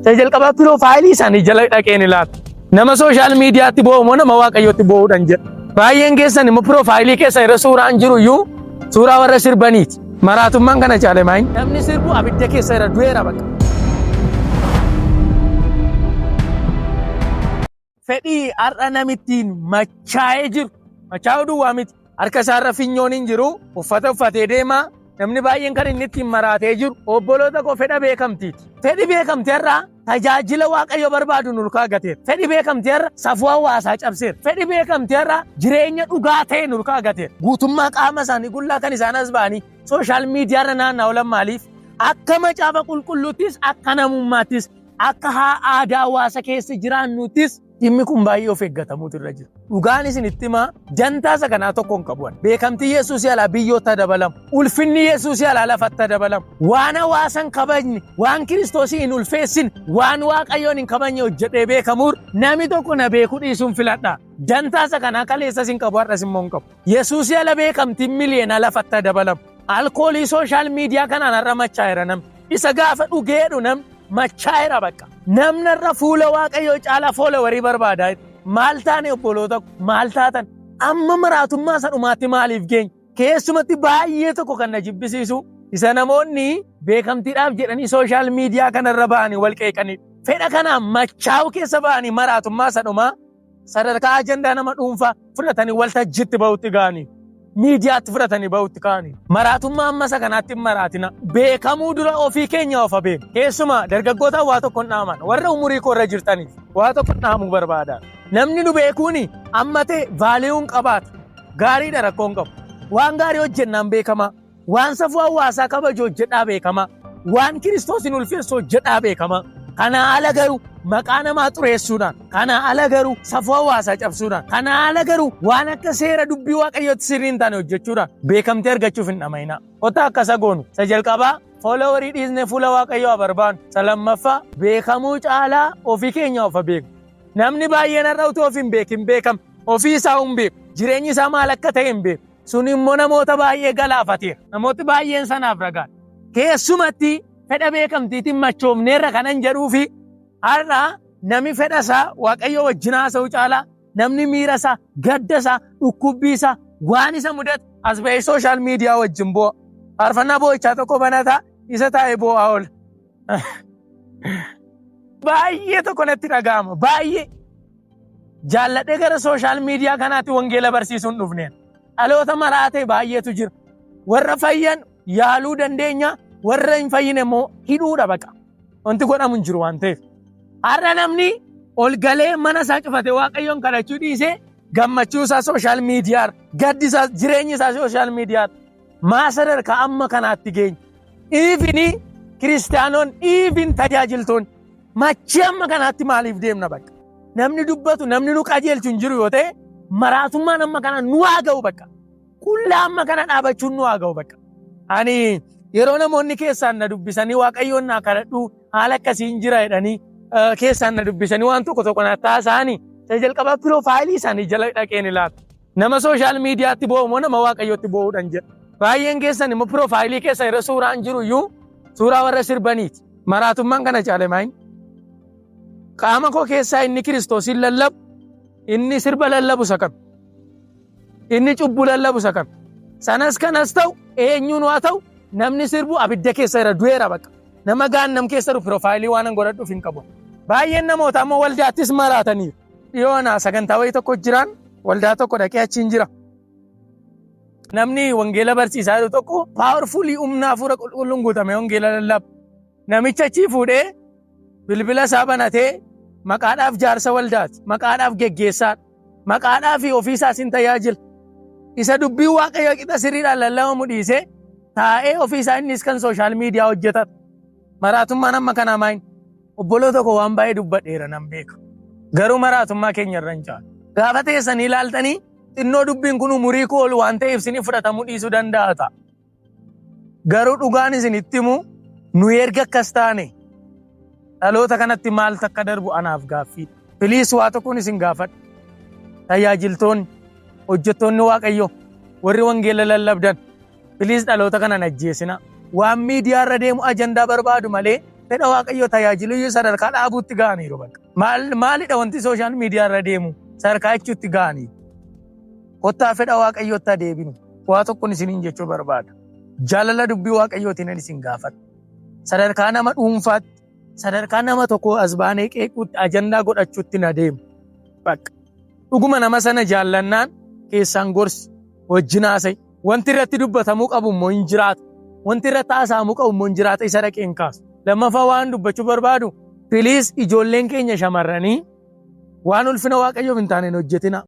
Isa jalqabaa piroofaayilii isaanii jala dhaqeen ilaala. Nama sooshaal miidiyaatti boo'u moo nama Waaqayyootti boo'uudhaan jedha. Baay'een keessan immoo piroofaayilii keessan irra suuraan jiru iyyuu suuraa warra sirbaniiti. Maraatummaan kana caale maayin? Namni sirbu abidda keessa irra du'eera bakka. Fedhii har'a namittiin machaa'ee jiru. Machaa'uu duwwaa miti. Harka isaarra finyoon hin jiru. Uffata uffatee deema. Namni baay'een kan inni ittiin maraatee jiru. Obboloota koo fedha beekamtiiti. Fedhi beekamtii har'a tajaajila Waaqayyo barbaadu nurkaa gateera. Fedhi beekamtii har'a safuu hawaasaa cabseera. Fedhi beekamtii har'a jireenya dhugaa ta'e nurkaa gateera. Guutummaa qaama isaanii qullaa kan isaan as ba'anii sooshaal miidiyaarra naanna'aa oolan maaliif? Akka macaafa qulqulluuttis akka namummaattis akka aadaa hawaasa keessa jiraannuttis dhimmi kun baay'ee of eeggatamuutu irra jira. Dhugaan isinitti himaa dantaa isa kanaa tokko hin qabu. Beekamtii Yesuusii alaa biyyoota dabalamu. Ulfinni Yesuusii alaa lafatti dabalamu. Waan hawaasa hin kabajne, waan Kiristoosii hin ulfeessin, waan Waaqayyoon hin kabajne hojjedhee beekamuur namni tokko na beekuu dhiisuun filadha. Dantaa isa kanaa kaleessas hin qabu har'as immoo hin qabu. Yesuusii ala beekamtiin miliyoona lafatti dabalamu. Alkoolii sooshaal miidiyaa kanaan har'a machaa'eera namni. Isa gaafa dhugeedhu namni machaa'eera bakka. Namni har'a fuula Waaqayyoo caalaa foolowerii barbaadaa jira. Maal taane obboloota maal taatan? Amma maraatummaa isa dhumaatti maaliif geenye? Keessumatti baay'ee tokko kan na jibbisiisu isa namoonni beekamtiidhaaf jedhanii sooshaal miidiyaa kanarra ba'anii wal qeeqanidha. Fedha kanaan machaa'uu keessa ba'anii maraatummaa isa dhumaa sadarkaa ajandaa nama dhuunfaa fudhatanii waltajjiitti ba'utti ga'anii miidiyaatti fudhatanii ba'utti ka'anii maraatummaa amma isa kanaatti hin maraatina. Beekamuu dura ofii keenya of beeknu. Keessumaa dargaggoota waa tokko hin dhaaman warra umurii koo irra jirtaniif waa tokko hin dhaamuu barbaada. Namni nu beekuuni amma ta'e vaaliyuun qabaata. Gaariidha rakkoon qabu. Waan gaarii hojjennaan beekamaa. Waan safuu hawaasaa kabaju hojjedhaa beekamaa. Waan Kiristoosin ulfeessu hojjedhaa beekamaa. Kanaa ala garuu maqaa namaa xureessuudhaan, kanaa ala garuu safuu hawaasaa cabsuudhaan, kanaa ala garuu waan akka seera dubbii Waaqayyootti sirrii hin taane hojjechuudhaan beekamtii argachuuf hin dhama'inaa. Kottaa akka isa goonu. Isa jalqabaa foolowerii dhiisnee fuula Waaqayyoo haa barbaannu. Isa lammaffaa beekamuu caalaa ofii keenya of beeknu. Namni baay'een har'a utuu of hin beekin beekama. Ofii isaa hin beeku. Jireenyi isaa maal akka ta'e hin beeku. Sun immoo namoota baay'ee galaafateera. Namooti baay'een sanaaf ragaadha. Keessumatti fedha beekamtiitiin machoofneerra kanan jedhuu fi har'a namni fedha isaa Waaqayyo wajjin haasa'u caalaa namni miira isaa, gadda isaa, dhukkubbii isaa waan isa mudate as ba'ee sooshaal miidiyaa wajjin boo'a. Faarfannaa boo'ichaa tokko banataa isa taa'ee boo'aa oola. Baay'ee tokko natti dhaga'ama. Baay'ee. Jaalladhee gara sooshaal miidiyaa kanaatti wangeela barsiisuun dhufneen. Dhaloota maraatee baay'eetu jira. Warra fayyan yaaluu dandeenya, warra hin fayyine immoo hidhuudha baqa. Wanti godhamu hin jiru waan ta'eef. Har'a namni ol galee mana isaa cufate Waaqayyoon kadhachuu dhiisee gammachuu isaa sooshaal miidiyaa, gaddi isaa, jireenyi isaa sooshaal miidiyaa. Maa sadarkaa amma kanaatti geenye? Iifini kiristaanoon, iifin tajaajiltoonni machii amma kanaatti maaliif deemna bakka? Namni dubbatu, namni nu qajeelchu hin jiru yoo ta'e maraatummaan amma kana nu haa ga'u bakka. Qullaa amma kana dhaabachuun nu haa ga'u bakka. Ani yeroo namoonni keessaan na dubbisanii Waaqayyoon naa kadhadhu haala akkasiin jira jedhanii keessaan na dubbisanii waan tokko tokko na taasisanii isa jalqabaa piroofaayilii isaanii jala dhaqeen ilaala. Nama sooshaal miidiyaatti boo'u moo nama Waaqayyootti boo'uudhaan jedha. Baay'een keessan immoo piroofaayilii keessan irra suuraan jiru iyyuu suuraa warra sirbaniiti. Maraatummaan kana caale maayin? Qaama koo keessaa inni Kiristoosiin lallabu, inni sirba lallabu isa kam? Inni cubbuu lallabu isa kam? Sanas kanas ta'u eenyuun haa ta'u namni sirbu abidda keessa jira du'eera bakka. Nama gaannam keessa jiru piroofaayilii waan an godhadhuuf hin qabu. Baay'een namoota ammoo waldaattis maraataniiru. Dhiyoo ana sagantaa wayii tokko jiraan waldaa tokko dhaqee achiin jira. Namni wangeela barsiisaa jiru tokko paawerfulii humna hafuura qulqulluun guutame wangeela lallaba. Namicha achii fuudhee bilbila isaa banatee maqaadhaaf jaarsa waldaati, maqaadhaaf geggeessaadha, maqaadhaaf ofii isaas hin tajaajila. Isa dubbii Waaqayyoo qixa sirriidhaan lallabamu dhiisee taa'ee ofii isaa innis kan sooshaal miidiyaa hojjetata. Maraatummaan amma kanaa maayin? Obboloota koo waan baay'ee dubbadheera nan beeka. Garuu maraatummaa keenya irra hin caalu. Gaafa teessanii ilaaltanii xinnoo dubbiin kun umurii koo ol waan ta'eef isinii fudhatamuu dhiisuu danda'a ta'a. Garuu dhugaan isinitti himu nuyi erga akkas taane dhaloota kanatti maaltu akka darbu anaaf gaaffiidha. Piliis waa tokkoon isin gaafadha. Tajaajiltoonni, hojjettoonni Waaqayyoo, warri wangeela lallabdan, piliis dhaloota kana hin ajjeesina. Waan miidiyaa irra deemu ajandaa barbaadu malee Fedha Waaqayyoo tajaajilu sadarkaa dhaabuutti ga'aniiru bakka. Maalidha wanti social media irra deemu sadarkaa jechuutti ga'aniiru. Kottaa fedha Waaqayyootti adeeminu. Waa tokkoon isiniin jechuu barbaada. Jaalala dubbii Waaqayyootiin isin gaafadha. Sadarkaa nama dhuunfaatti, sadarkaa nama tokko as baanee qeequutti, ajandaa godhachuutti na deemu. Bakka. Dhuguma nama sana jaallannaan keessaan gorsi, wajjin haasa'i. Wanti irratti dubbatamuu qabu immoo hin jiraatu. Wanti irratti haasa'amuu qabu immoo hin jiraata, isa dhaqee hin kaasu. Lammaffaa waan dubbachuu barbaadu, please, ijoolleen keenya shamarranii waan ulfina Waaqayyoof hin taane hin hojjetina.